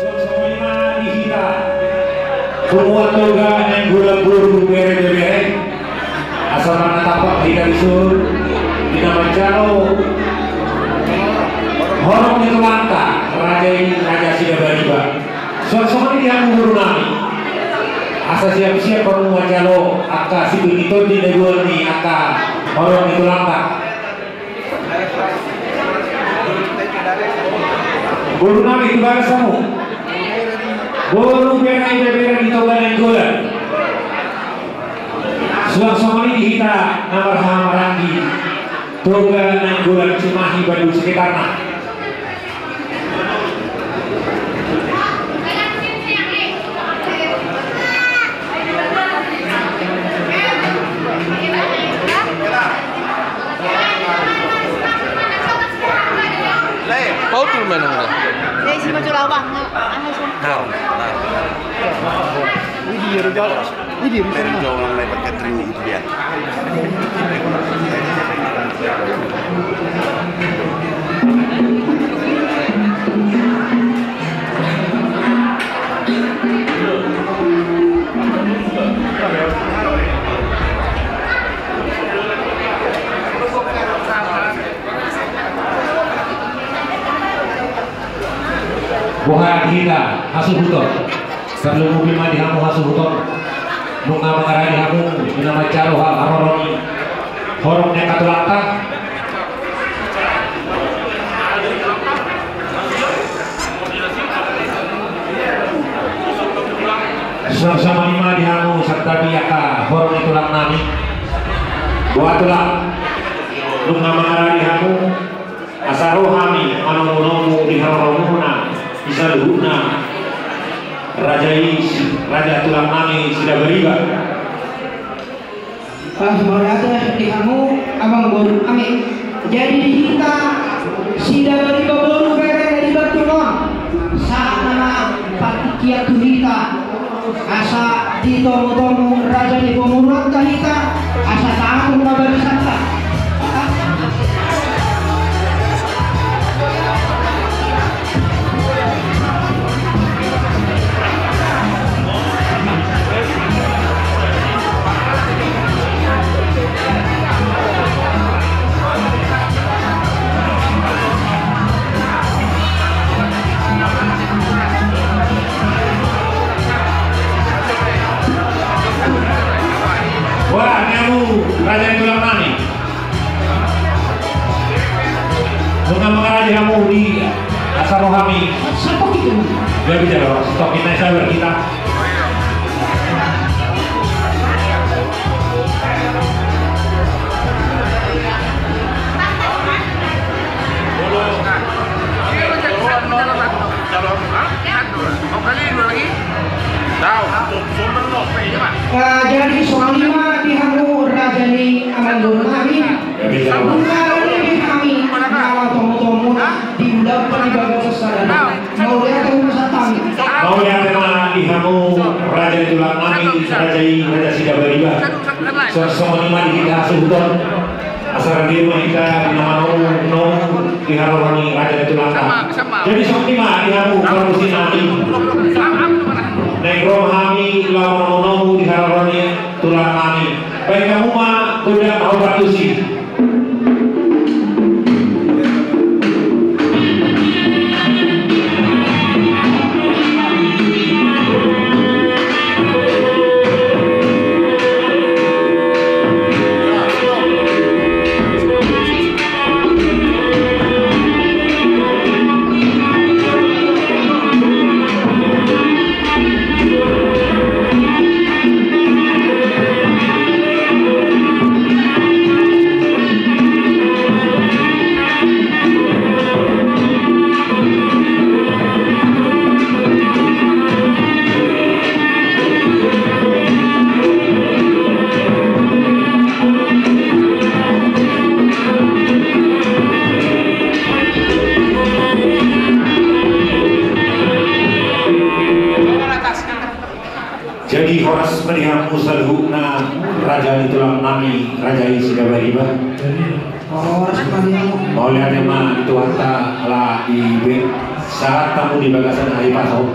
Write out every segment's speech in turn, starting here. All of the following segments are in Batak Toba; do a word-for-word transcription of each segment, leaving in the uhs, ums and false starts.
Songon i ma di hita punguan Toga Nainggolan, boru, bere, ibebere, asa marnatampak hita dison di na manjalo horong ni tulangta, raja i, Raja Sidabariba. Songon i di hamu boru nami, asa siap-siap hamu manjalo angka sitonditondia boan ni angka horong ni tulangta. Boru nami, tu bagas hamu. Boru, bere, ibebere di Toga Nainggolan. Suang songon i di hita na marhahamaranggi Toga Nainggolan, Cimahi, Bandung sekitarna. Paut dulu main angka. Saya isi macul abang. Kau. Ini dia, Rijal. Ini dia, Rijal. Dari jauh orang lain pakai trio gitu dia. Boha di hita hasuhuton. Tarlumobi ma di hamu hasuhuton, nunga mangaradi hamu di na manjalo ha-, haroro ni horong ni angka tulangta. Songon i ma di hamu santabi angka horong ni tulang nami. Boha tulang, nunga mangaradi hamu, asa ro hami manomunomu di haroronmuna, di saluhutna raja i, raja tulang nami Sidabariba. Ah, mauliate di hamu amangboru nami. Jadi di hita Sidabariba boru, bere, ibebere, sahat nama partingkian tu hita. Asa ditomutomu raja ni pamoruonta hita, asa tahatung ma bagasanta. Wah, ni hamu raja ni tulang nami. Nunga mangaradi hamu di asa ro hami. Satoki tu. Dia bicara, satoki na sabar hita. Eh, jadi songon i ma di hamu raja ni amangboru nami. Nunga ro di hami manomunomu di ulaon paribagas sadana. Mauliate ma di hamu raja ni tulang nami, raja i, raja Sidabariba. Songon i ma di hita hasuhuton. Asa rade ma hita di na manomunomu di haroro ni raja ni tulang. Jadi songon i ma di hamu parmusik nami. Naeng ro ma hami laho manomu di haroro ni tulang nami. Baen hamu ma gondang hau-hau tusi. Jadi horas ma di hamu saluhutna raja ni tulang nami, raja i Sidabariba. Horas ma di hamu. Mauliate ma di Tuhanta ala dibaen sahat hamu di bagasan ari Paso.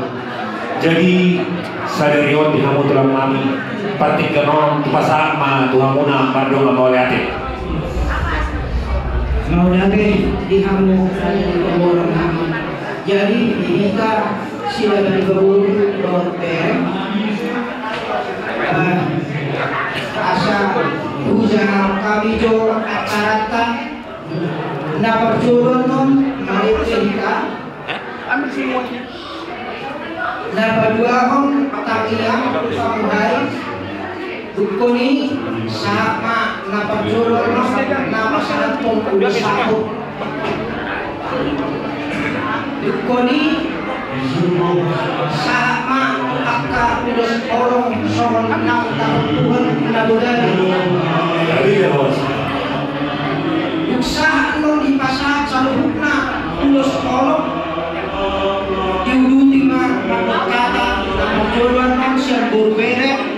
Jadi sadari on di hamu tulang nami, partingkian on hupasahat ma tu hamuna mardongan mauliate. Mauliate di hamu, di hamu tulang nami. Jadi di hita Sidabariba boru dohot bere, eh, asa hujaha hami jo acaranta. Na parjolo annon marende hita. Na paduahon tangiang tu hamu, hai. Dungkon i sahat ma na parjolo annon na pasahathon ulos sahat. Dungkon i sahat ma angka ulos holong songon naung tartuhon na bodari. Dung sahat annon dipasahat saluhutna ulos holong, diuduti ma mandok hata na parjolo annon sian boru bere.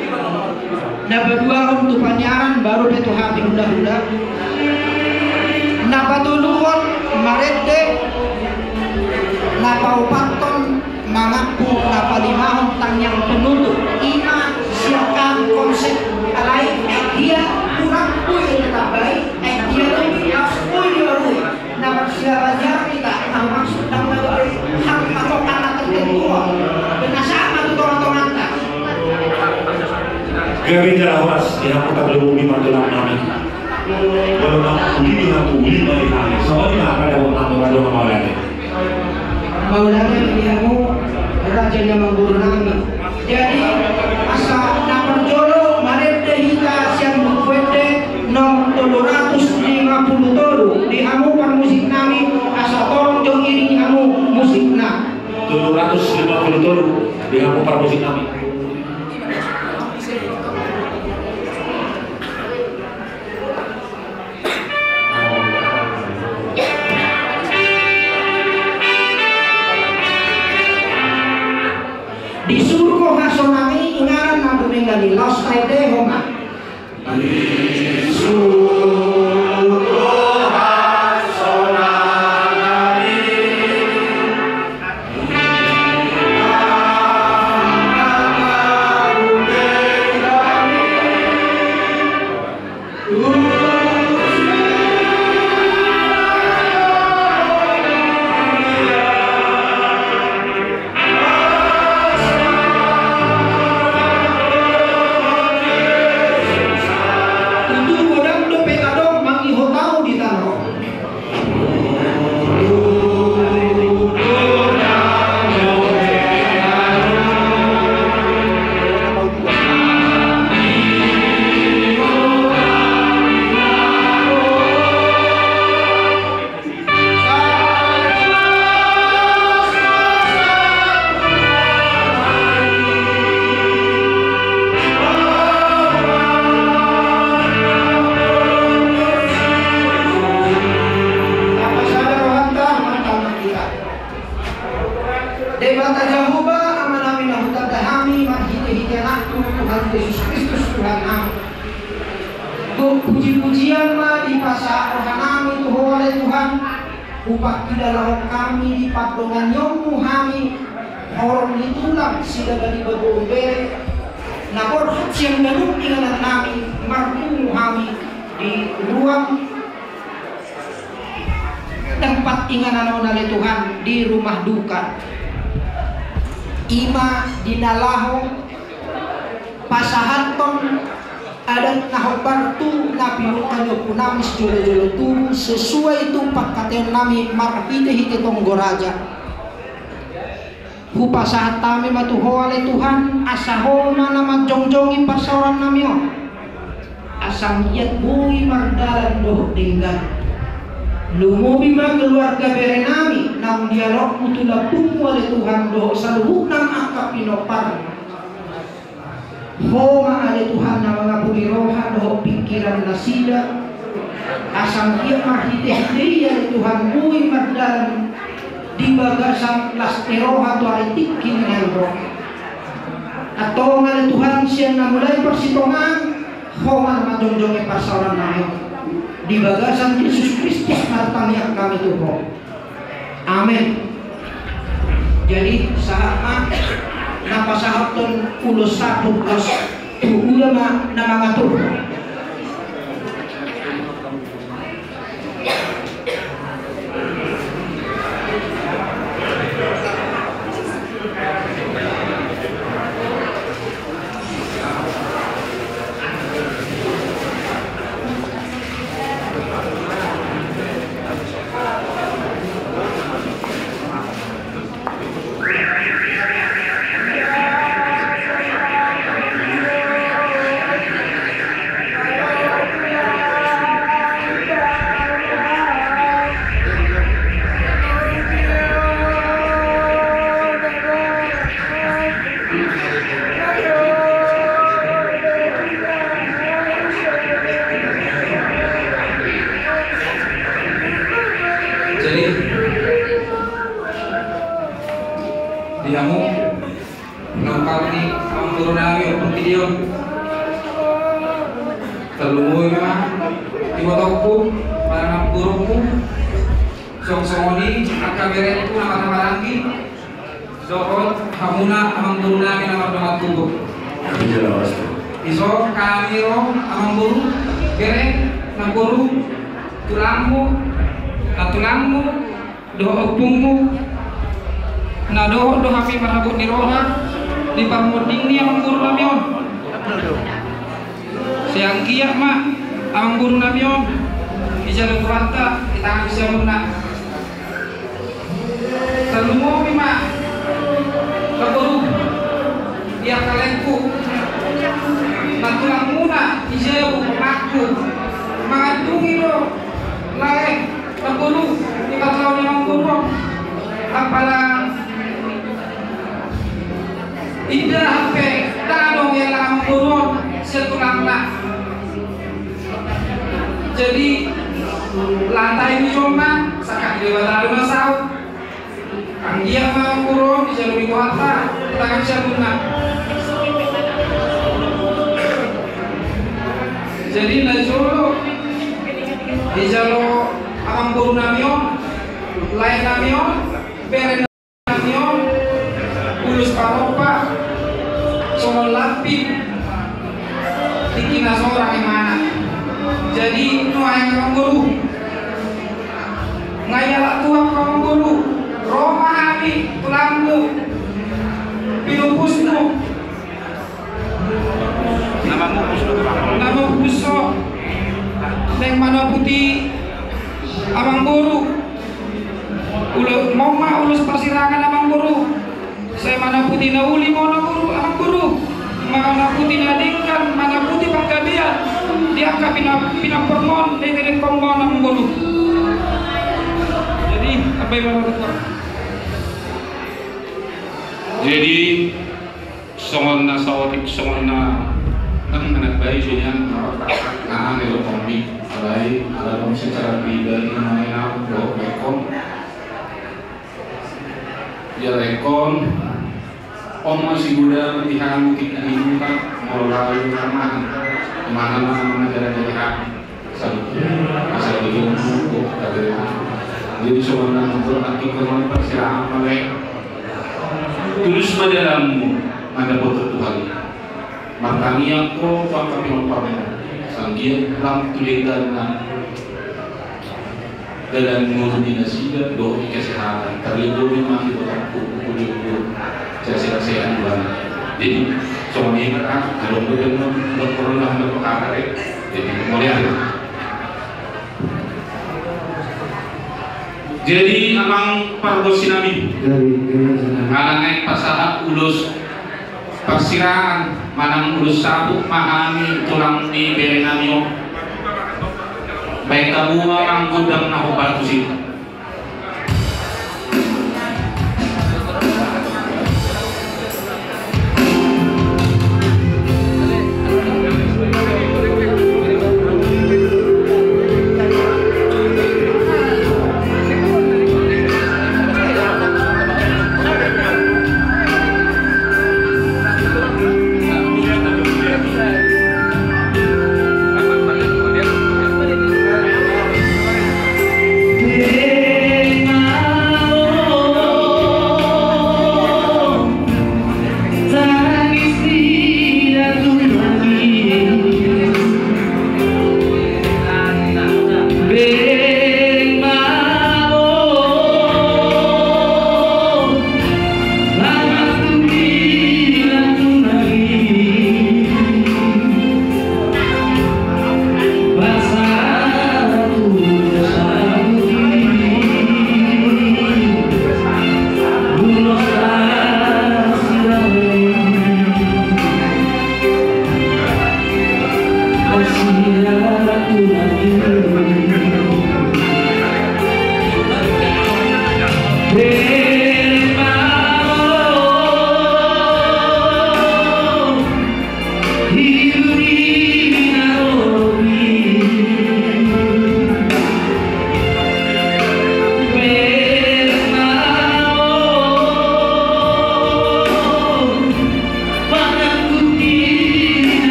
Na paduahon tu panyaran, baru pe tu hami hulahula. Na patoluhon marende. Na paopathon mangampu. Na palimahon tangiang penutup. I ma sian hami konsep, alai aek dia hurang boi ditambai, aek dia do laos boi diorui. Na marsiaransiaran hita, na maksud ndang na dope hang patokan na tertentu on. Binasaha ma tu tongatonganta. Gabe jala horas di hamu, tarlumobi ma tulang nami. Molo na uli di hamu, uli ma di hami. Songon i ma angka dapot nami, mardongan mauliate. Mauliate di hamu raja ni amangboru nami. Jadi asa na parjolo marende hita sian Buku Ende nomor tolu ratus lima pulu tolu, di hamu parmusik nami, asa torop jo iringi hamu musikna. Tolu ratus lima pulu tolu, di hamu parmusik nami. Di surgo hasonang i inganan na dumenggan i, laos rende ho ma. Di surgo hasonang i. Hupangkilalahon hami di pandonganionmu hami horong ni tulang Sidabadiba Boru Bere na borhat sian ganup inganan nami marpungu hami di ruang tempat inganan on ale Tuhan di rumah duka. Ima di na laho pasahathon adat na hombar tu na pinungka ni ompunami sijolojolo tubu sesuai tu pangkataionnami marhitehite tonggo raja. Hupasahat hami ma tu Ho ale Tuhan asa Ho ma na manjongjongi parsaorannami on. Asa anggiat boi mardalan dohot denggan. Lumobi ma keluarga berenami naung dialogmu tu lambungmu ale Tuhan dohot saluhutna angka pinomparmu. Ho ma ale Tuhan na mangapuli roha dohot pingkiran nasida. Asa anggiat marhitehite i ale Tuhan boi mardalan di bagasan las ni roha tu ari tingki ni naeng ro. Antong ale Tuhan sian na mulai parsitongaan Ho ma na manjongjongi parsaorannami on. Di bagasan Jesus Kristus martangiang hami tu Ho. Amen. Jadi sahat ma na pasahathon ulos sahat tu ulos tu Ho ma na mangatur. Jadi di hamu nongkal ni amangboru nami ompung Gideon. Tarlumobi ma ibotongku manang amangboruku. Songon songon i angka berengku na marhahamaranggi. Dohot hamuna amangboru nami na mardongan tubu. Dison hami ro amangboru, bereng, namboru, tulangmu, na tulangmu dohot ompungmu. Na dohot do hami marhabot ni roha di parmonding ni amangboru nami on. Sai anggiat ma amangboru nami on dijalo Tuhanta di tangan siamunna. Tarlumobi ma namboru, di angka laengku na tulangmuna di jabu, omakku, mangandungi do lae namboru di parlaon ni amangboru on. Apala indahan pe ndang adong ia lae amangboru on sian tulangna. Jadi lantai ni jolma sangkap Debata do na saut. Anggiat ma amangboru on dijalo ni Tuhanta di tangan siamunna. Jadi na jolo dijalo amangboru nami on, lae nami on, bere nami on, ulos parompa songon lampin tingki na sorang imana. Jadi nuaeng amangboru, nga ialap tu ho amangboru, ro ma hami tulangmu, pinupusmu. Na mamupus ho, naeng manaputi amangboru. Ulos ma, ulos parsirangan amangboru. Sai manaputi na uli ma on amangboru, amangboru. Manaputi na denggan, manaputi panggabean di angka pina-, pinompar ma on, denggan di pinompar ma on amangboru. Jadi ambai ma. Jadi songon na saotik, songon na nang anak bayi sian na ame do kombi alai ala dong secara pribadi na main au do bekon. Ia lekon on masih muda di hang tinggi muka molalu ramah mana mana mengajar dari hang satu masa di umur kok tapi Jadi songon na mangkorhon parsiraan ma lae. Tulus ma dalanmu mandapothon Tuhan i. Martangiang ho tu angka pinompar ni Tuhan i, anggiat lam tu dengganna dalan ngolu ni nasida dohot kesehatan. Tarlindungi ma ibotomu, pudi-pudi sehat-sehat Tuhan. Jadi songon i ma, adong do denggan dokter na dokter. Jadi mauliate. Jadi amang pargonsi nami, ala naeng pasahat ulos parsiraan manang ulos saput ma hami tulang ni bere nami on. Baen hamu ma amang gondang na hombar tusi.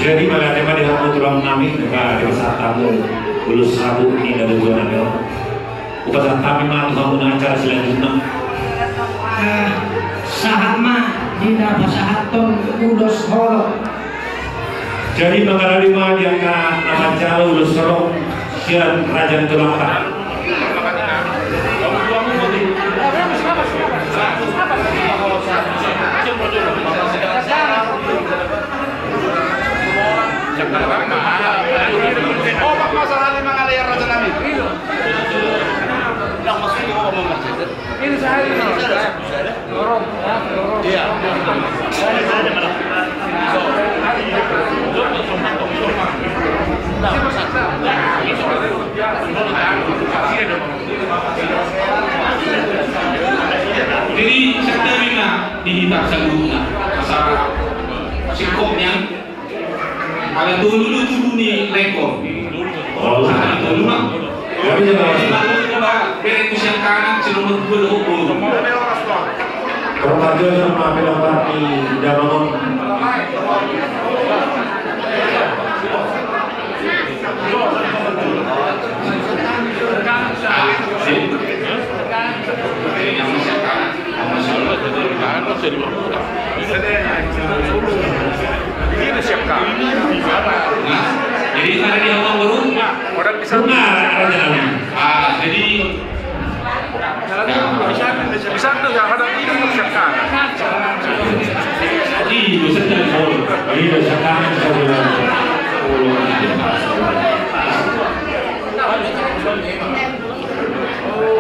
Jadi mauliate ma di hamu tulang nami, molo dipasahat hamu ulos saput ni na dua nami on. Hupasahat hami ma tu hamu na acara selanjutna. Eh, sahat ma di na pasahathon ulos holong. Jadi mangarade ma di angka na manjalo ulos holong sian raja ni tulangta. Ini sehari ini. Iya. Jadi, sian hami ma di hita saluhutna, asa singkop nian. Ala tolu do tubu ni Lengkong. Oh. Sahali tolu ma. Jadi, Bang, bere tu sian kanan, si nomor dua dohot boru. Perpajosan ma pinompar ni damang on. Jadi, ada di Amang Boru? Orang di sana. Ah, jadi, bisa tuh, ya, ada ini, siap kan? Iya, bisa kan?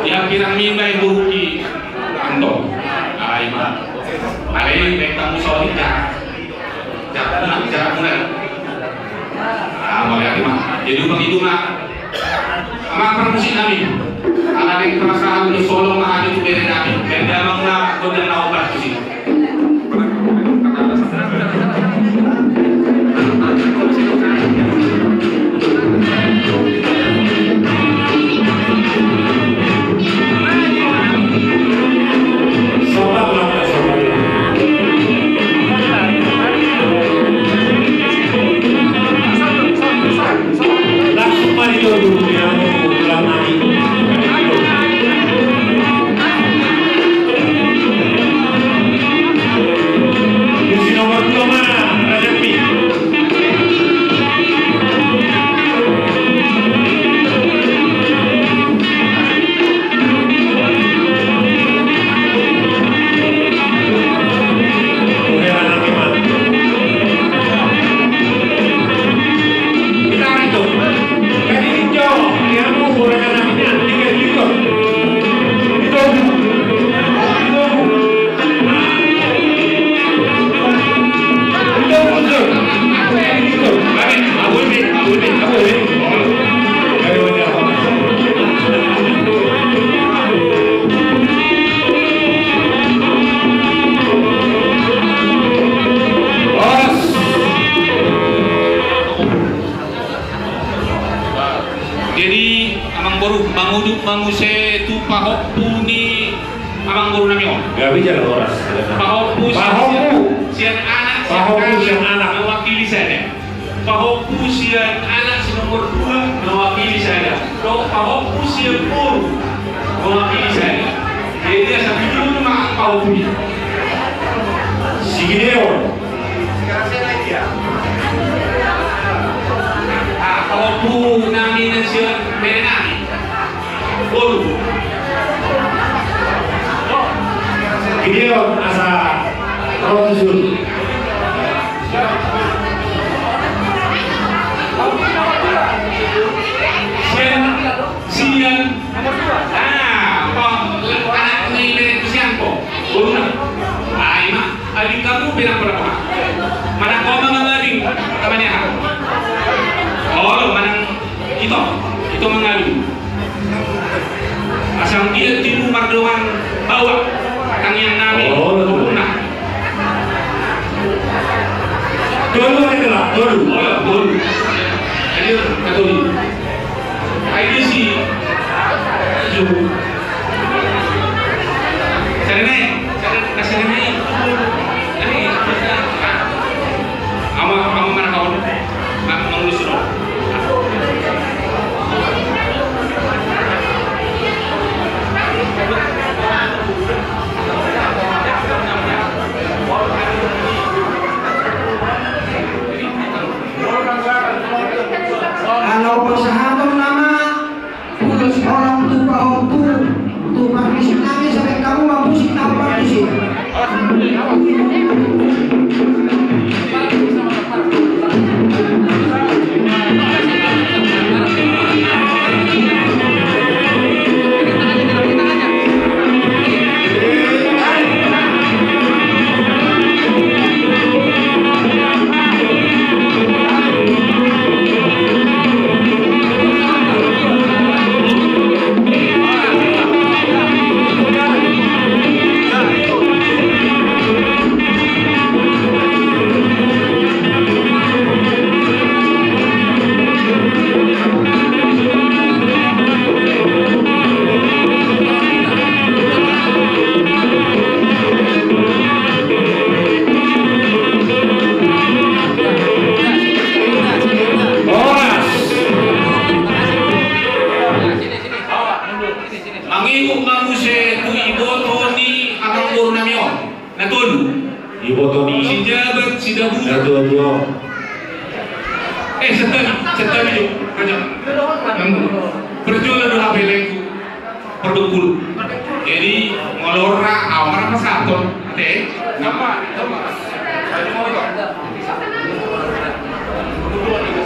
Ya, pirang minggu itu ki Anto. Ai ma. Ai, baik tamu soal ini, ya. Jarak, jarak mulai. Ah, mulai lagi, Mak. Jadi, Bang, itu, Mak. Amang parmusik nami. Ala deng perasaan ni solo ma hami tu bere nami. Bere damang na gondang na opat tu si. Jadi, Amang Boru, mangudut ma muse tu pahompu ni Amang Boru nami on. Gabe jala horas. Pahompu sian, pahompu sian anak, sian pahompu anak, sian anak mewakili sada. Pahompu sian anak si nomor dua mewakili sada. Dohot pahompu sian boru mewakili sada. Jadi asa tujuh ma pahompu i. Si Gideon. Ah, pahompu nami na sian bere nami. Boru. Gideon asa ro tusi. Sian, sian. Ah, anak ni bere tu sian po. Boru na. Ai ma. Ading hamu pe nang pola-pola. Manang ho ma mangading, tamane aha? Olo, manang ito, ito mangading. Asa anggiat tibu mardongan baoa, tangiang nami. Olo, olo. Tolu, tolu. Olo, tolu. Ayo, katolu. Ai di si. Sada nai, sada, sada nai. Ama, ama mana kau? Mak, mau lu suruh. Ala pasahaton nama ulos holong tu pahompu, tu parmusik nami, sampe hamu ma musik na parmusik. Jadi, molo ra, au ma ra pasahathon, ate? Nama, nama.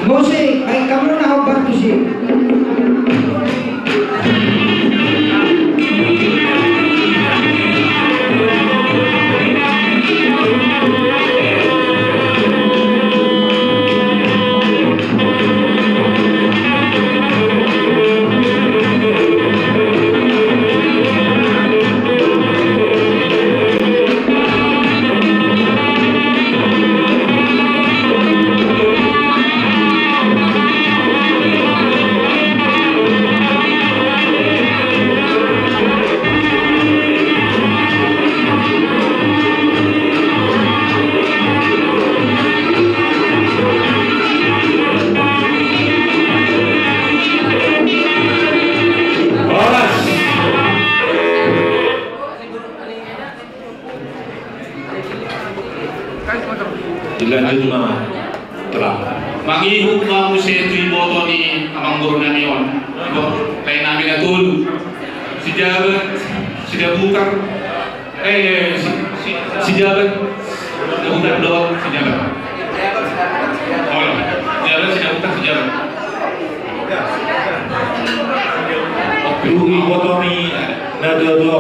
Musik, baik, kamu na hombar tusi. Dilanjut ma, telah. Mangihut ma muse tu iboto ni amangboru nami on. Iboto lae nami na tolu. Sijabat, Sidabutar, eh, si, si, Sijabat, Sidabutar dohot Sijabat. Olo, Sijabat, Sidabutar, Sijabat. Oke. Tu iboto ni na tolu.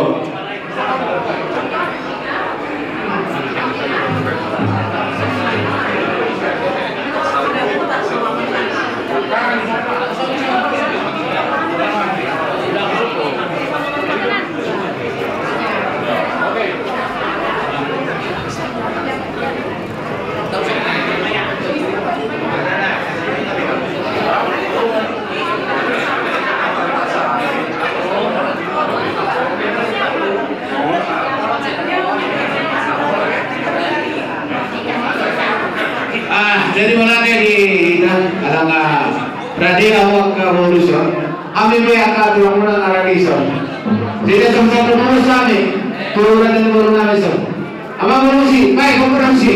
Ah, jadi mauliate di hita, alana rade au angka boru dison. Hami pe angka tulang muna na rade dison. Jadi, sama-sama dulu sami. Tulang dan boru nami dison. Amang Musi, baik, Amang Musi.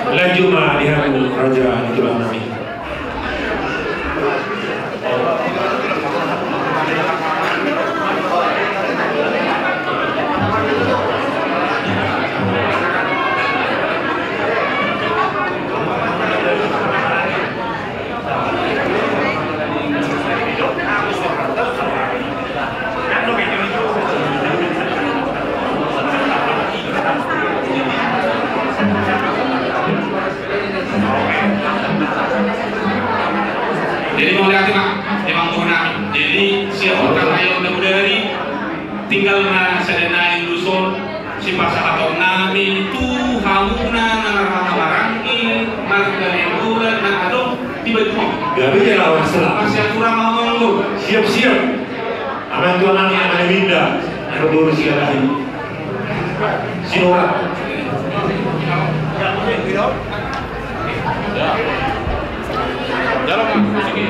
Lanjut ma di hami raja ni tulang nami. Jadi mauliate ma, Amang Guru nami. Jadi siap, oh, pertanyaan na mudari, tinggal ma sada nai ulos on, sipasahaton nami tu hamuna na marhahamaranggi marga Nainggolan na adong di Banjar. Gabe dia lawan sela. Masih aturan ma, Amang Guru. Siap, siap. Amang tuan nami, Amang Linda, Amang Guru Sialahi. Silakan. Ya. Jalan, Mas. Sini.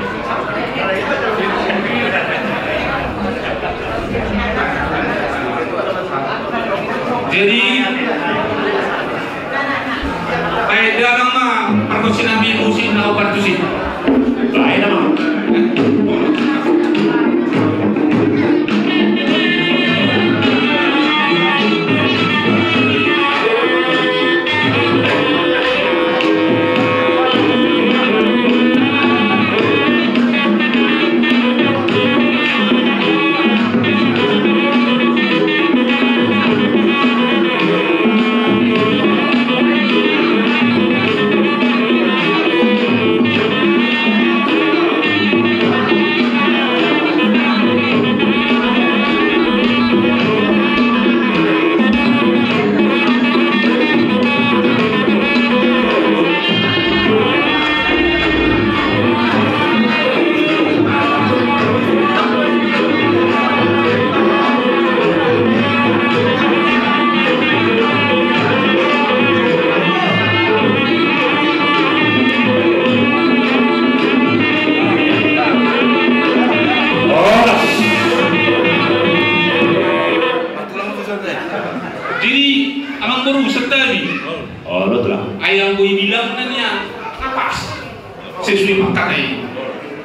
Sude pangkataion.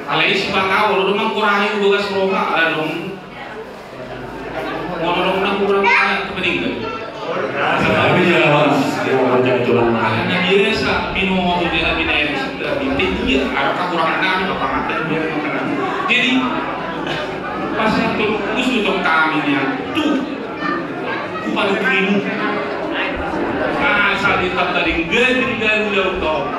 Alai sipangawal do manggorahi bagas roha ala dong. Molo dong na kurang na kepeninggal. Tapi ya mas, ya raja itu lama. Ala na biasa binoto dia binoto sudah binti dia ada kekurangan apa mata dia makanan. Jadi pas itu khusus untuk kami yang tuh upah diberimu. Asal ditambah dengan dengan dia untuk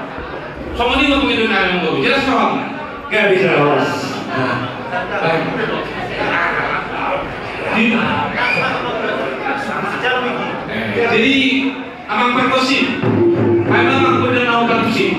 Songon i ma pengido nami, Amang Boru. Jelas paham? Nggak bisa, Mas. Nah, baik. Jadi, jadi, Amang perkusi. Ayo, Amang, udah mau perkusi.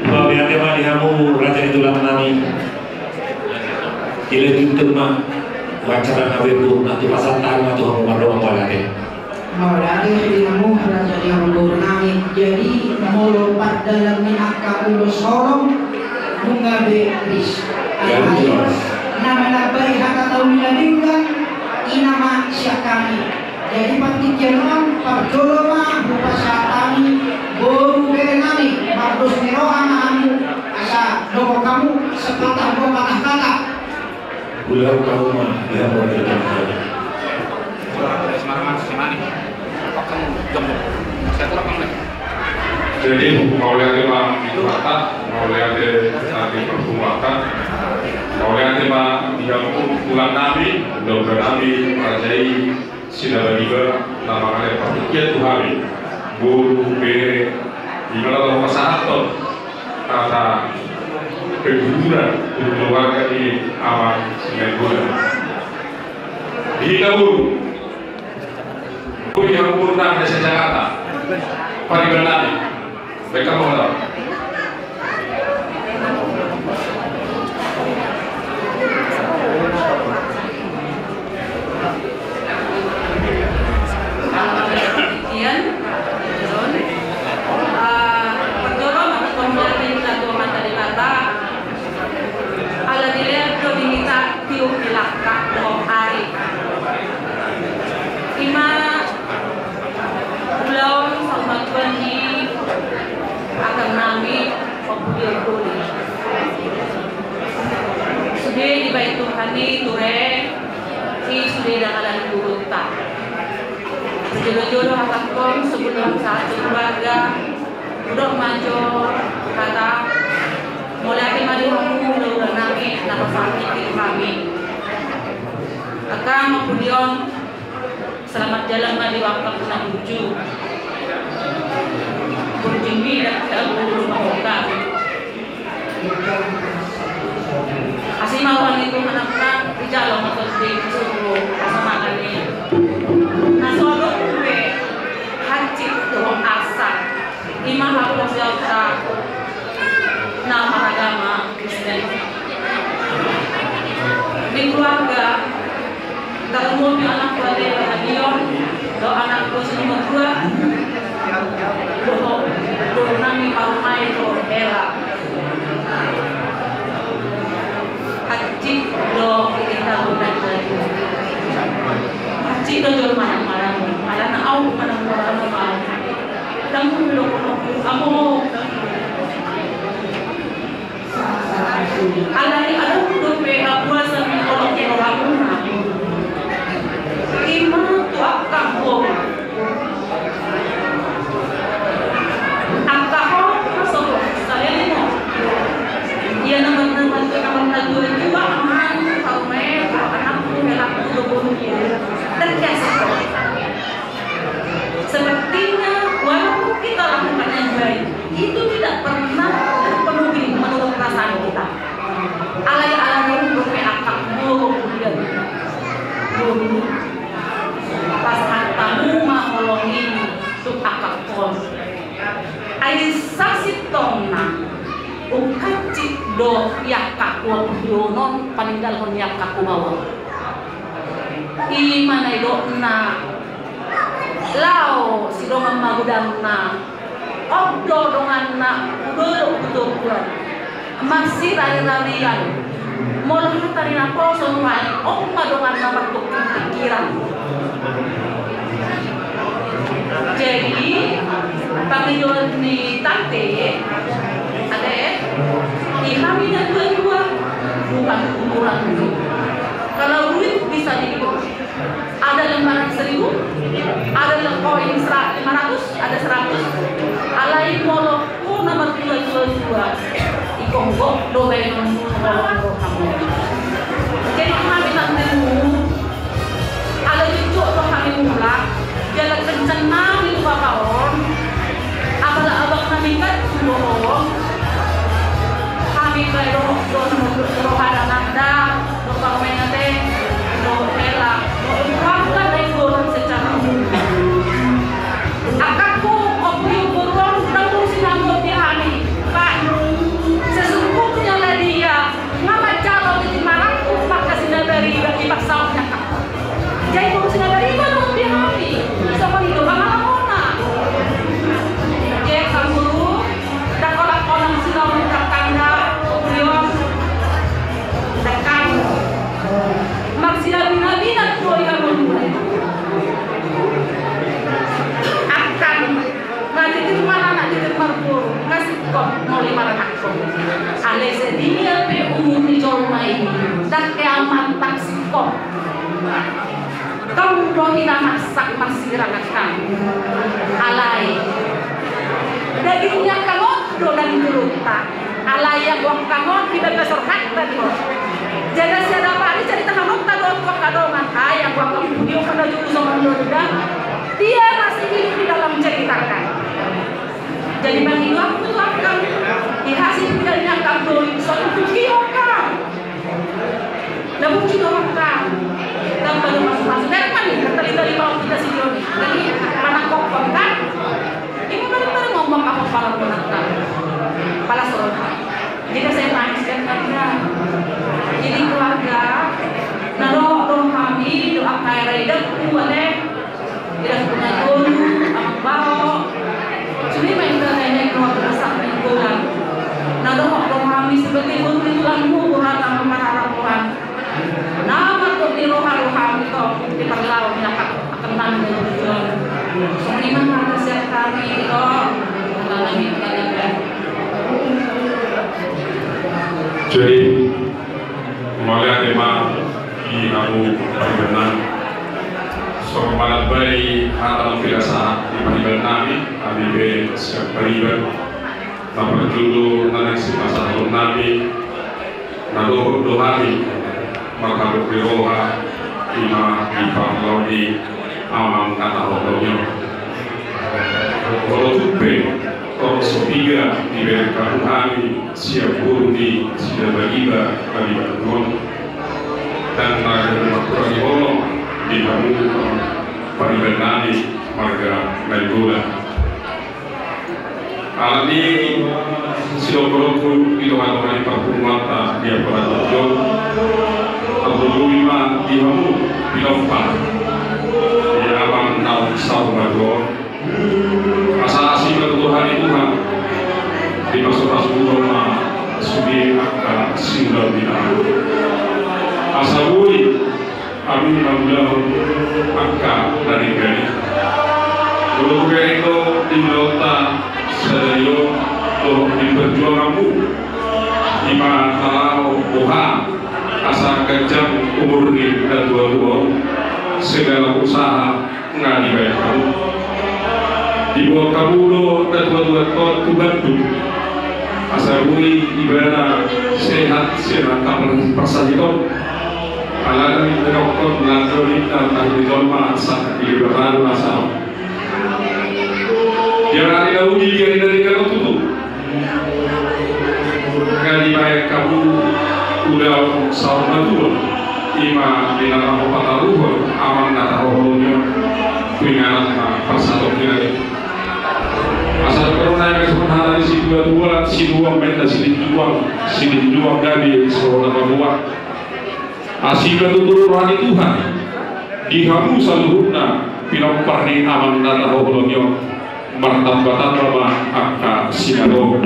Mauliate ma di hamu raja ni tulang nami. Dilanjutkan ma acara na berikut, nanti pasantar ma tu hamu mardongan mauliate. Mauliate di hamu raja ni hamu boru nami. Jadi molo pardalan ni angka ulos holong nunga be ris. Alai na manambai hata tauli na denggan i nama sian hami. Jadi partingkian on parjolo ma hupasahat hami boru bere nami, mardos ni roha ma hamu asa dohot hamu sepatah dua patah kata. Ulang tahun ma dia mau kita. Jadi mauliate ma di Tuhanta, mauliate ma di parpunguanta, mauliate ma di hamu tulang nami, mudah-mudahan nami merajai Sinabaliba na mangalean partingkian tu hami boru bere, di mana laho pasahathon hata kejujuran tu keluarga ni Amang Simanjuntak. Di hita boru, boru di hamu boru nami na se-Jakarta, pariban nami. Baik, kamu mau tahu? Ian, John, ah, pardongan, pardongan dari Tuhan, dari Bapa. Ala dilehon do di hita tiur ni langkah dohot ari. Ima ulaon saumatuan ni angka nami, pampudion holi. Sude dibahen Tuhan i ture, i sude dangkalan gurunta. Parjolo-jolo hatangkon, sebelum saat keluarga, Hudok ma jo hata mauliate ma di hamu hulahula nami na pasahat ni tu hami. Angka pampudion, selamat jalan ma di angka na burju. Burju mida, dabu rumah hoka. Asi ma roha ni Tuhan angka, dijalo ma tondi, suru, asa mangan i. Na so adong be hansit dohot arsak. Ima haporseaonta na maragama Kristen. Di keluarga, tarlumobi anak keluarga Rahagion, dohot anak keluarga Sinumatua, dohot boru nami Parumae dohot hela. Hansit do hita boru nami. Hansit do jolma na maranggi. Alana au manang maranggi. Dang hudok amo. Alai adong dope hapuasan ni holong ni rohamuna. Ima tu angka boru. Angka holong na so saleleng on. Ia na martua, na martua, amang, parumaenku, anakku, helangku, dohot boruku. Terbiasa. Sepertinya walaupun kita lakukan yang baik, itu tidak pernah terpenuhi menurut perasaan kita. Alai ala ni on dope angka do iangkangku on paninggalhon iangkangku baoa. I ma na nidokna, laho sidongan magodangna. On do donganna, udo do udo bulan. Marsirari-rarian. Molo hata ni naposo nuaeng, on ma donganna martuktuk pikiran. Jadi, pangidoan ni tante, ate, di hami na dua-dua, bukan ukuran duit. Kalau duit bisa dihitung. Ada lembaran seribu, ada le-, koin sera-, lima ratus, ada seratus. Alai molo ho na marmula dua-dua, ingkon gok do baenonmu molo rohamu. Jadi hami tantemu, ala jujur do hami mulak, jala kencang nami tu bapa on, apala abang nami kan tu on, hami bae do, do, do, roha dan anda, do pamete, do hela, do keluarga Nainggolan secara umum. Angkangku, Ompu Boru on, ndang mungkin sinamot di hami. Pak, sesungguhnya lah dia, nga manjalo di marangkup, maka sinabari bagi pasautnya. Jadi, boru sinabari ma do di hami. Songon i do pangalahona. Jadi, Ompu Boru, ndang olang-olang sinamot tangga, Ompu Boru on. Tekan. Marsinabinabinat do i hamu. Angkang, nga titir maranak titir marboru, nga singkop molo i maranakhon. Alai sadia pe umur ni jolma i, ndang hea mantap singkop. Tong do hita marsak marsirang angkang. Alai daging ni angkang on do na di jolonta. Alai anggo angkang on di bagas rohanta do. Jala sian apala i caritahanonta do tu angka dongan. Ai anggo angkang pudi on na jolo songon on do. Dia masih hidup di dalam ceritangka. Jadi pangidoanku tu angkang, di hasil pidana ni angkang do i, songon i angkang. Na bungki do angkang. Tamba do mas-mas. Memang i, tali-tali mau kita si Joni. Jadi, manangkok angkang. Ima barang-barang ngomong apa parang angkang. Pala so. Jadi saya nangis kan, karena jadi keluarga. Na dohot do hami, do angka era idak, kuat, eh. Iras puna tolu, amang bao. Sude ma inda nenek roha tu dasar ni tulang. Na dohot do hami sebagai boru ni tulangmu, roha na marharap Tuhan. Na martok ni roha do hami tong, di parlao ni angka, angka nami do tulang. Songon i ma hata sian hami do, tanami tanami. Jadi, mauliate ma di hamu pariban nami. So manambai hata na pinasahat ni pariban nami, hami pe sian pariban. Na parjolo na naeng sipasahaton nami, na dohot do hami marhabot ni roha, ima di parlao ni amang na tahohon i. Molo tung pe torop so piga dibereng hamu hami sian boru ni Sidabagiba, Bagiba Tuhon, dan na gabe marhurang ni holong di hamu pariban nami marga Nainggolan. Alani i, sidohononku di tonga-tonga ni parpunguanta di Ambalat Tonjon, tarlumobi ma di hamu pinompar ni amang naung saur matua on. Asa asi ma tu Tuhan i, Tuhan, dipasu-pasu ma sude angka siulaon ni Tuhan. Asa boi hami mangulahon angka na denggan i. Molo hubereng do di ulaonta sadari on dohot di parjuanganmu, ima na laho boha asa ganjang umur ni natua-tua on, segala usaha nga dibaen hamu. Diboan hamu do natua-tua on tu Bandung, asa boi ibana sehat sian angka parsahit on. Alana i dohonon, na dao ninna tahi ni jolma sangkap ni Debata do asa on. Di ari na uli, di ari na denggan on tutu, nga dibaen hamu ulaon saur matua, ima di na laho pataruhon amang na tahohon i on tu inganan na parsatongkinan i. Asa dohonon nami songon hata ni situa-tua, sinuan ma inna silinjuang, silinjuang gabe songon na pamuat. Asi ma tutu roha ni Tuhan di hamu saluhutna pinompar ni Amanta na hinaholongan on. Martamba-tamba ma angka sinadok.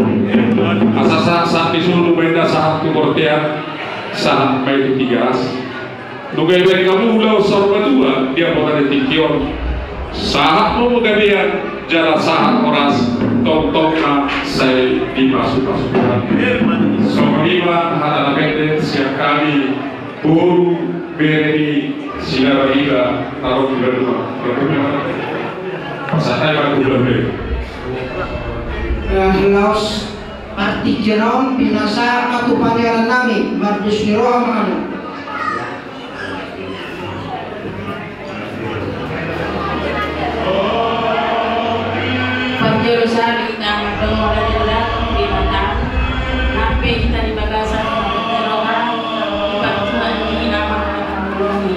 Asa sahat-sahat ni solu ma inna sahat tu bontean, sahat ma i tu Tigaras. Nunga dibaen hamu ulaon saur matua di haposan ni tingki on. Sahat ma gabean jala sahat horas, tongtong ma sai dipasu-pasu Tuhan. Songon i ma hata na pendek sian hami, boru, bere ni Sinabariba, Tarogongga dua. Pasahat ma tu bere. Ya, laos partingkian on pinasahat ma tu pangeran nami, mardos ni roha ma hamu. Parjolo sahali hita mardongan di Debata, nang pe hita di bagasan roha, di partuaon ni Amanta na hinaholongan i.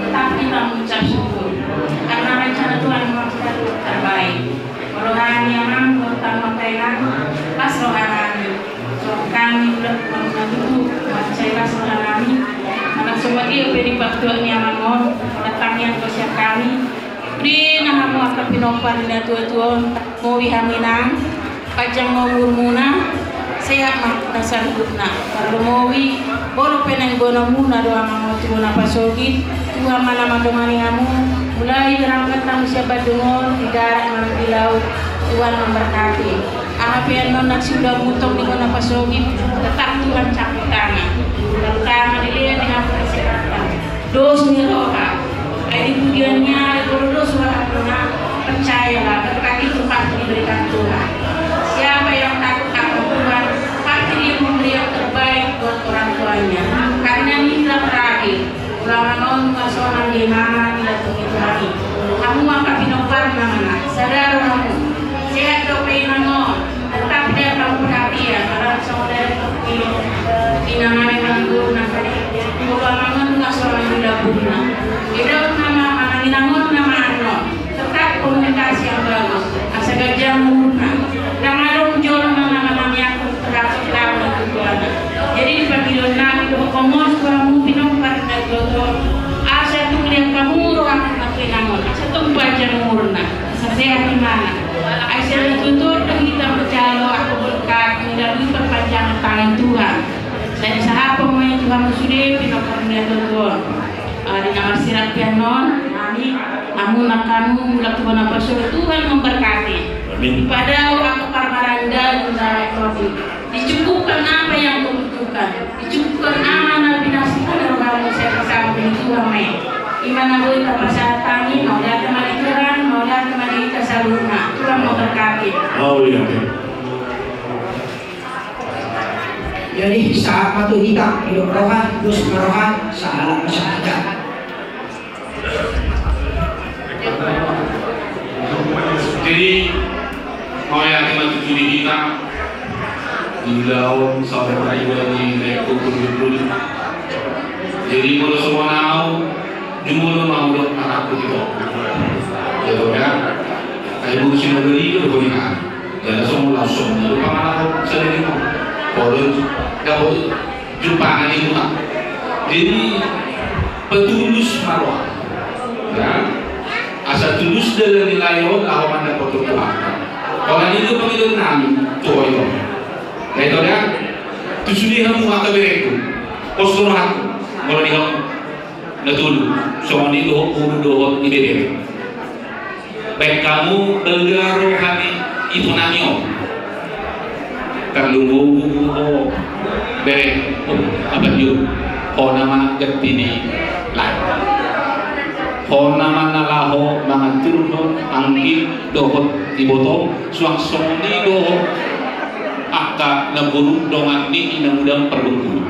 Tetap hita mengucap syukur karena rencana Tuhan memang selalu terbaik. Molo hami amang, molo hami angka inang, las roha nami. Songon hami, las roha nami tutu, mansai las roha nami. Manang songon dia pe di partuaon ni amang on, tangiang do sian hami. Di na hamu angka pinompar ni natua-tua on, tarlumobi hamu inang, panjang ma umurmuna, sehat ma hita saluhutna. Tarlumobi, molo pe naeng boanonmuna do amang on tu bona pasogit, Tuhan ma na mandongani hamu, mulai berangkat hamu sian Bandung on, di darat manang di laut, Tuhan memberkati. Aha pe annon na siulaonmu tong di bona pasogit, tetap Tuhan campur tangan. Terutama dilehon di hamu kesehatan. Dos ni roha. Ai di pudian ni ari, molo dos rohamuna, percayalah, berkat itu pasti diberikan Tuhan. Siapa yang takut akan Tuhan, pasti dia memberi yang terbaik buat orang tuanya. Karena inilah terakhir. Ulangan on nunga sonang di mana, di latung itu lagi. Hamu angka pinomparna ma na, sadar hamu. Sehat dope inang on, tetap dia kamu perhatian, orang songon dari inang ane manggul nang kali. Ulangan on nunga sonang di labuhna. Eda on nama, manang inang on nama annon. Tetap komunikasi yang bagus. Asa ganjang umurna. Ndang adong jolma na manangiangkon terhadap lawan ketuaanna. Jadi di panggilan nami dohot komon tu hamu pinompar na joto. Asa tung liat hamu roha na pinangon. Asa tung panjang umurna. Asa sehat imana. Ai sai tutu do hita manjalo angka berkat melalui perpanjangan tangan Tuhan. Sai sahat pemain Tuhan sude pinompar na joto. Ari na marsirang pe annon, nami, hamu nang hamu mulak tu bona pasogit, Tuhan memberkati. Amin. Dipadao angka parmaranda di darat topi. Dicukupkan apa yang kau butuhkan. Dicukupkan amanah binasa pada rohamu, saya bersama dengan Tuhan, men. Ima na boi tapasahat hami, mauliate ma di Tuhan, mauliate ma di hita saluhutna. Tuhan memberkati. Mauliate. Jadi, sahat ma tu hita, hidup roha, dos ma roha, sahalak ma sian hita. Jadi, mauliate ma tutu di hita, di ulaon saur matua ni lae kukur dulu. Jadi, molo songon au, jumolo ma hudok anak kukur. Ya, ya. Ai, buku sinagari itu, buku ini, kan? Jala songon laos songon i do pangalahon sadari on. Pola dapot jumpangan i muta. Jadi patulus ma roha. Ya. Asa tulus dalan ni lae on laho mandapothon Tuhan. Pola ni do pangidoan nami tu ho i on. Nah, itu dia. Tu sude hamu angka berengku. Pos rohangku. Molo di hamu na tolu. Songon i dohot boru dohot ibebere. Baen hamu balga roha ni ito nami on. Tarlumobi ho bere, oh, apa jo? Ho nama ganti ni lae. Ho nama na laho mangaturhon anggil dohot iboto, suang songon i dohot angka na boru dongan ni inang uda parbengkulu.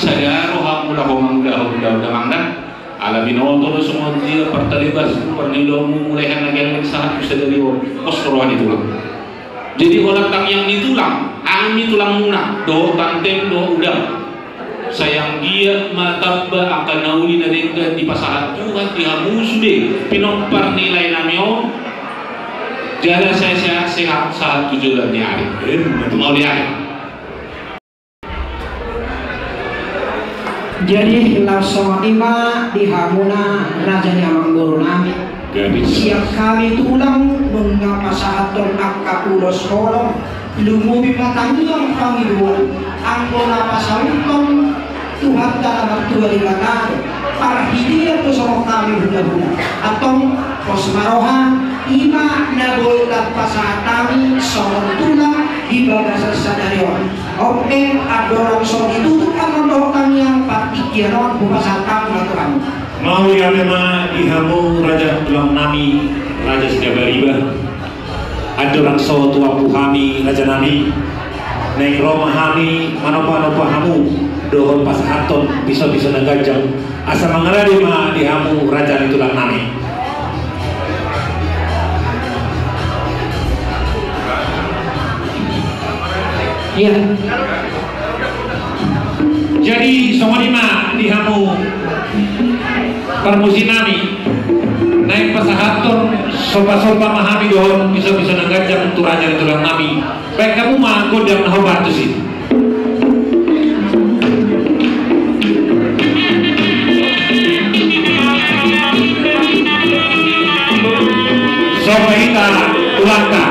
Sada roha mula ho mangulahon ulaon damang na. Ala binoto do songon dia partalebas, parniulaonmu mulai hana gelleng sahat tu sadari on, pos roha ni tulang. Jadi holan tangiang ni tulang, hami tulangmuna, dohot tantem, dohot udang. Sai anggiat ma tamba angka na uli na denggan dipasahat Tuhan di hamu sude, pinompar ni lae nami on. Jala sehat-sehat sahat tu joloan ni ari. Emma tutu. Mauliate. Jadi laos songon i ma di hamuna raja ni amangboru nami. Jadi siap hami tulang nunga pasahathon angka ulos holong, lumobi ma tangiang pangidoan, anggo na pasauthon Tuhanta na martua Debata do, parhitean do songon hami hulahula. Antong pos ma roha, i ma na boi tapasahat hami songon tulang di bagasan sadari on. Oke, andorang so ditutup amang dohot tangiang, partingkian on hupasahat hami ma tu hamu. Mauliate ma di hamu raja tulang nami, raja Sidabariba. Andorang so tuampu hami raja nami, naeng ro ma hami manopa-nopa hamu dohot pasahathon piso-piso na ganjang, asa mangarade ma di hamu raja ni tulang nami. Iya. Jadi songon i ma di hamu parmusi nami, naeng pasahathon sopa-sopa ma hami dohot piso-piso na ganjang tu raja ni tulang nami. Baen hamu ma gondang na hombar tusi. Sopa hita tulangta.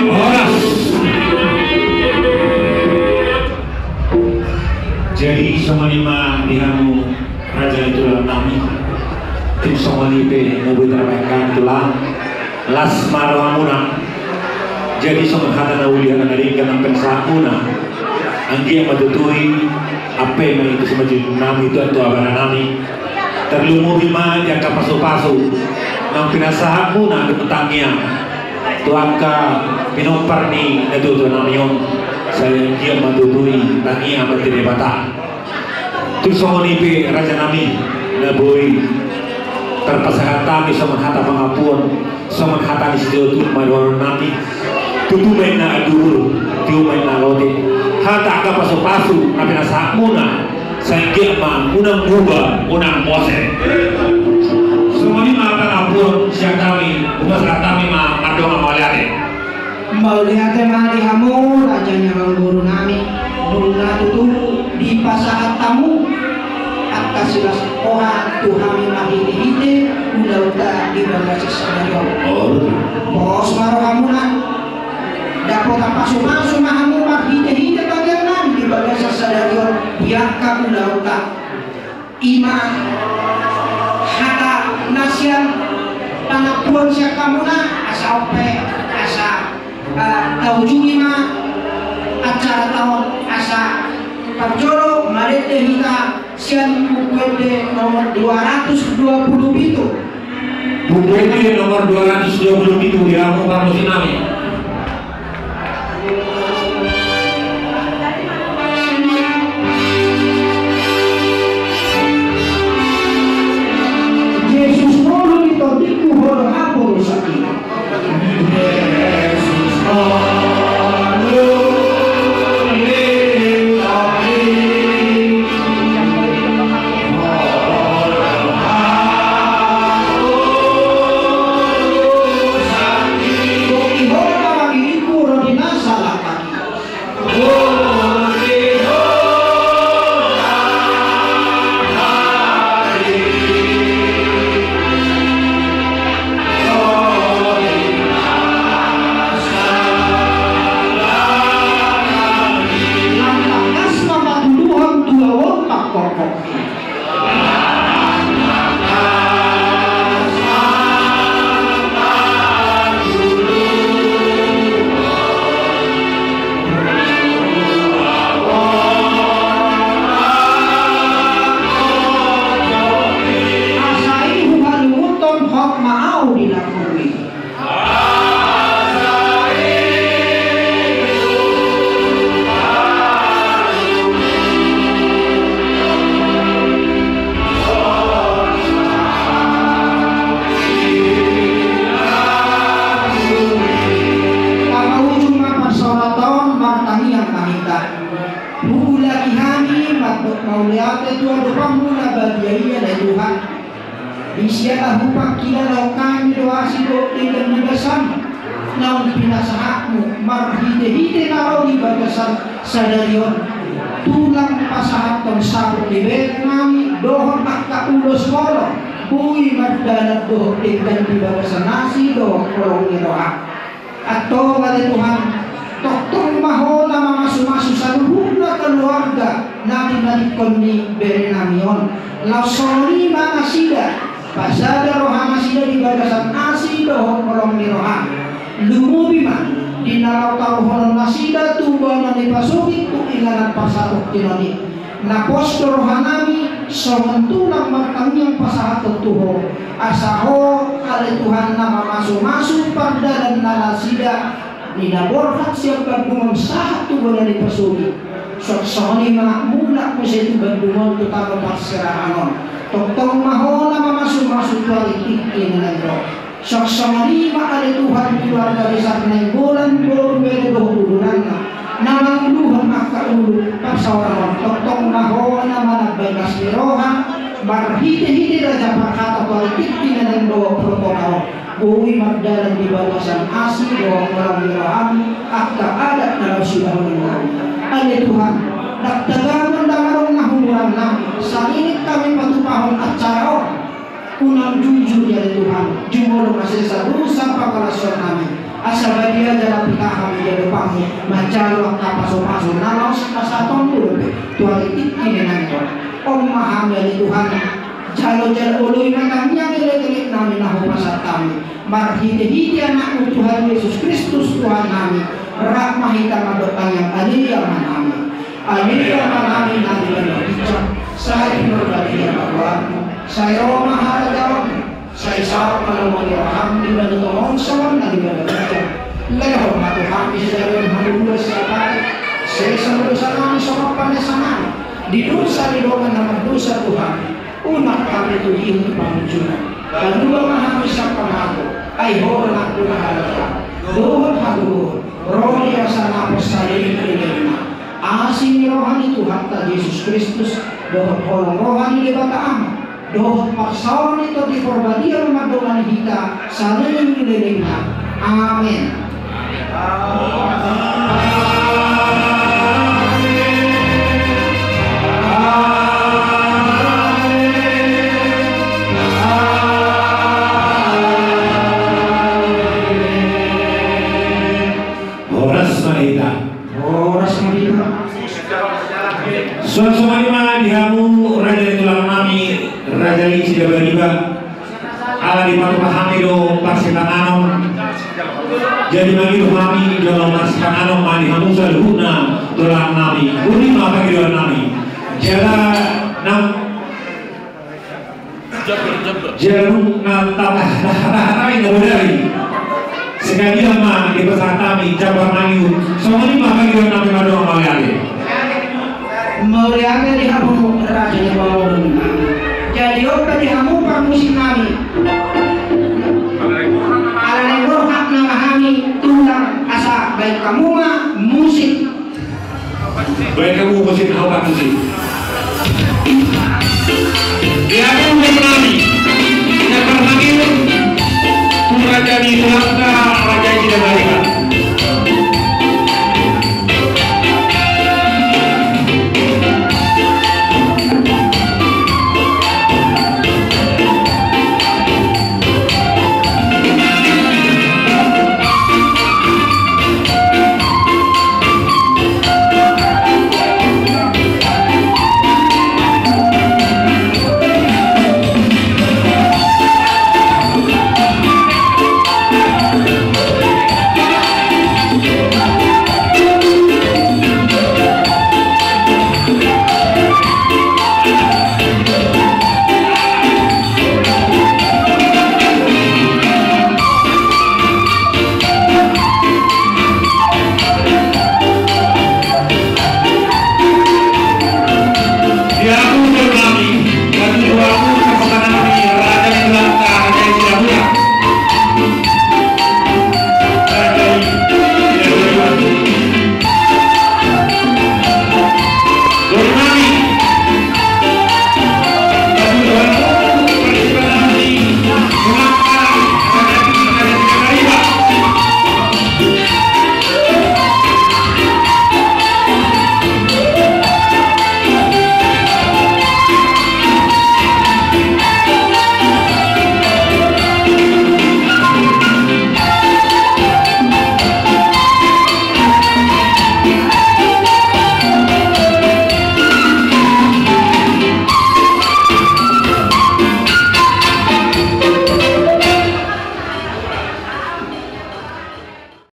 Horas. Jadi songon i ma di hamu raja ni tulang nami. Tung songon i pe na boi tarbahen hami tulang, las ma rohamuna. Jadi songon hata na uli, hata na denggan, na pinasahat muna, anggiat ma tutu i ampe ma i tu simanjujung nami, tu antua abana nami. Tarlumobi ma di angka pasupasu naung pinasahat muna dohot tangiang tu angka pinompar ni natuatua nami on. Sai anggiat ma tutu i tangiang ma tu Debata. Tung songon i pe raja nami, Na boi tarpasahat hami songon hata pangampuon, songon hata ni sijolo tu ma dohonon nami. Tutu ma inna anduhur, tio ma inna lote. Hata angka pasupasu na pinasahatmuna, sai anggiat ma unang muba, unang mose. Songon i ma pangampuon sian hami, hupasahat hami ma mardongan mauliate. Mauliate ma di hamu raja ni amangboru nami, nunga tutu dipasahat hamu angka silas roha tu hami marhitehite ulaonta di bagasan sadari on. Pos ma rohamuna, dapotan pasupasu ma hamu marhitehite bagian nami di bagasan sadari on di angka ulaonta. I ma hata na sian pangampuon sian hamuna, asa on pe, asa, eh, taujungi ma acaranta on, asa parjolo marende hita sian Buku Ende nomor dua ratus dua puluh pitu. Buku Ende nomor dua ratus dua puluh pitu, di hamu parmusik nami. Jesus ngolu ni tondingku, ho do haporusanku. Jesus ngolu ni tondingku. Lam tangkas ma patuduhon tu ahu on pangkorhon. Asa i huhalungunhon hot ma ahu di lambungmi. Paujung ma parsaoranta on, martangiang ma hita. Huulaki hami mandok mauliate tu adopanmu na badia i, ale Tuhan. Di siala hupangkilala hami do asi dohot denggan ni basamu naung pinasahatmu marhitehite na ro di bagasan sadari on, tulang pasahathon saput ni bere nami dohot angka ulos holong, boi mardalan dohot denggan di bagasan asi dohot holong ni roha. Antong ale Tuhan, tongtong ma Ho na mamasumasu saluhutna keluarga na tinadingkon ni bere nami on. Laos songon i ma nasida, pasada roha nasida di bagasan asi dohot holong ni roha. Lumobi ma di na laho taruhonon nasida tu bona ni pasogit tu inganan parsatongkinan i. Na pos do roha nami songon tulang martangiang pasahathon tu Ho, asa Ho ale Tuhan na mamasumasu pardalan na nasida, di na borhat sian bandungon sahat tu bona ni pasogit. Suang songon i ma mulak muse tu bandungon tu tano parserahan on. Tongtong ma Ho na mamasumasu tu ari tingki na naeng ro. Suang songon i ma ale Tuhan keluarga besar Nainggolan, boru, bere dohot udurangna na manguluhon angka ulu parsaoran on, tongtong ma Ho na manambai las ni roha marhitehite raja parhata tu ari tingki na naeng ro porpora on, boi mardalan di bagasan asi dohot holong ni roham angka adat na laho siulahon nami. Ale Tuhan, ndang tagamon ndang adong na humurang nami sangihut hami patupahon acara on. Unang jujur i ale Tuhan, jumolo ma sesa dosa pangalaosion nami, asa badia jala pita hami di adopanmu manjalo angka pasupasu na laos pasahatonmu dope tu ari tingki na naeng ro. On ma hami ale Tuhan, jalo jala oloi ma tangiang elekelek nami na hupasahat hami marhitehite Anakmu Tuhan Jesus Kristus Tuhan nami. Rap ma hita mandok tangiang, Ale Ama nami. Ale Ama nami na di banua ginjang, sai pinarbadia ma goarmu, sai ro ma harajaonmu, sai saut ma lomo ni roham di banua tonga on songon na di banua ginjang. Lehon ma tu hami sadari on hangoluan siapari, sesa ma dosa nami songon panesa nami di dosa ni dongan na mardosa tu hami. Unang hami tu dihut pangunjunan. Paluah ma hami sian pangago. Ai Ho do na harajaon dohot hagogoon, ro di bagasan na saleleng ni lelengna. Asi ni roha ni Tuhanta Jesus Kristus dohot holong roha ni Debata Ama dohot parsaoran ni Tondi Porbadia mandongani hita saleleng ni lelengna. Amen. Horas ma di hita. Horas ma di hita. Songon i ma di hamu raja ni tulang nami, raja i Sidabariba. Ala dipatupa hami do parsipanganon. Jadi mangido hami jolo parsipanganon ma di hamu saluhutna tulang nami. Uli ma pangidoan nami. Jala na Jala nunga tahatai na bodari. Sekalian ma dipasahat hami jambar na niu. Songon i ma pangidoan nami mandongani mauliate. Mauliate di hamu raja ni pamoruon. Jadi on pe di hamu parmusik nami. Ala naeng borhat nama hami tulang asa baen hamu ma musik. Baen hamu musik, hau musik. Di hamu nami. Yang berhadir. Raja ni tulangta.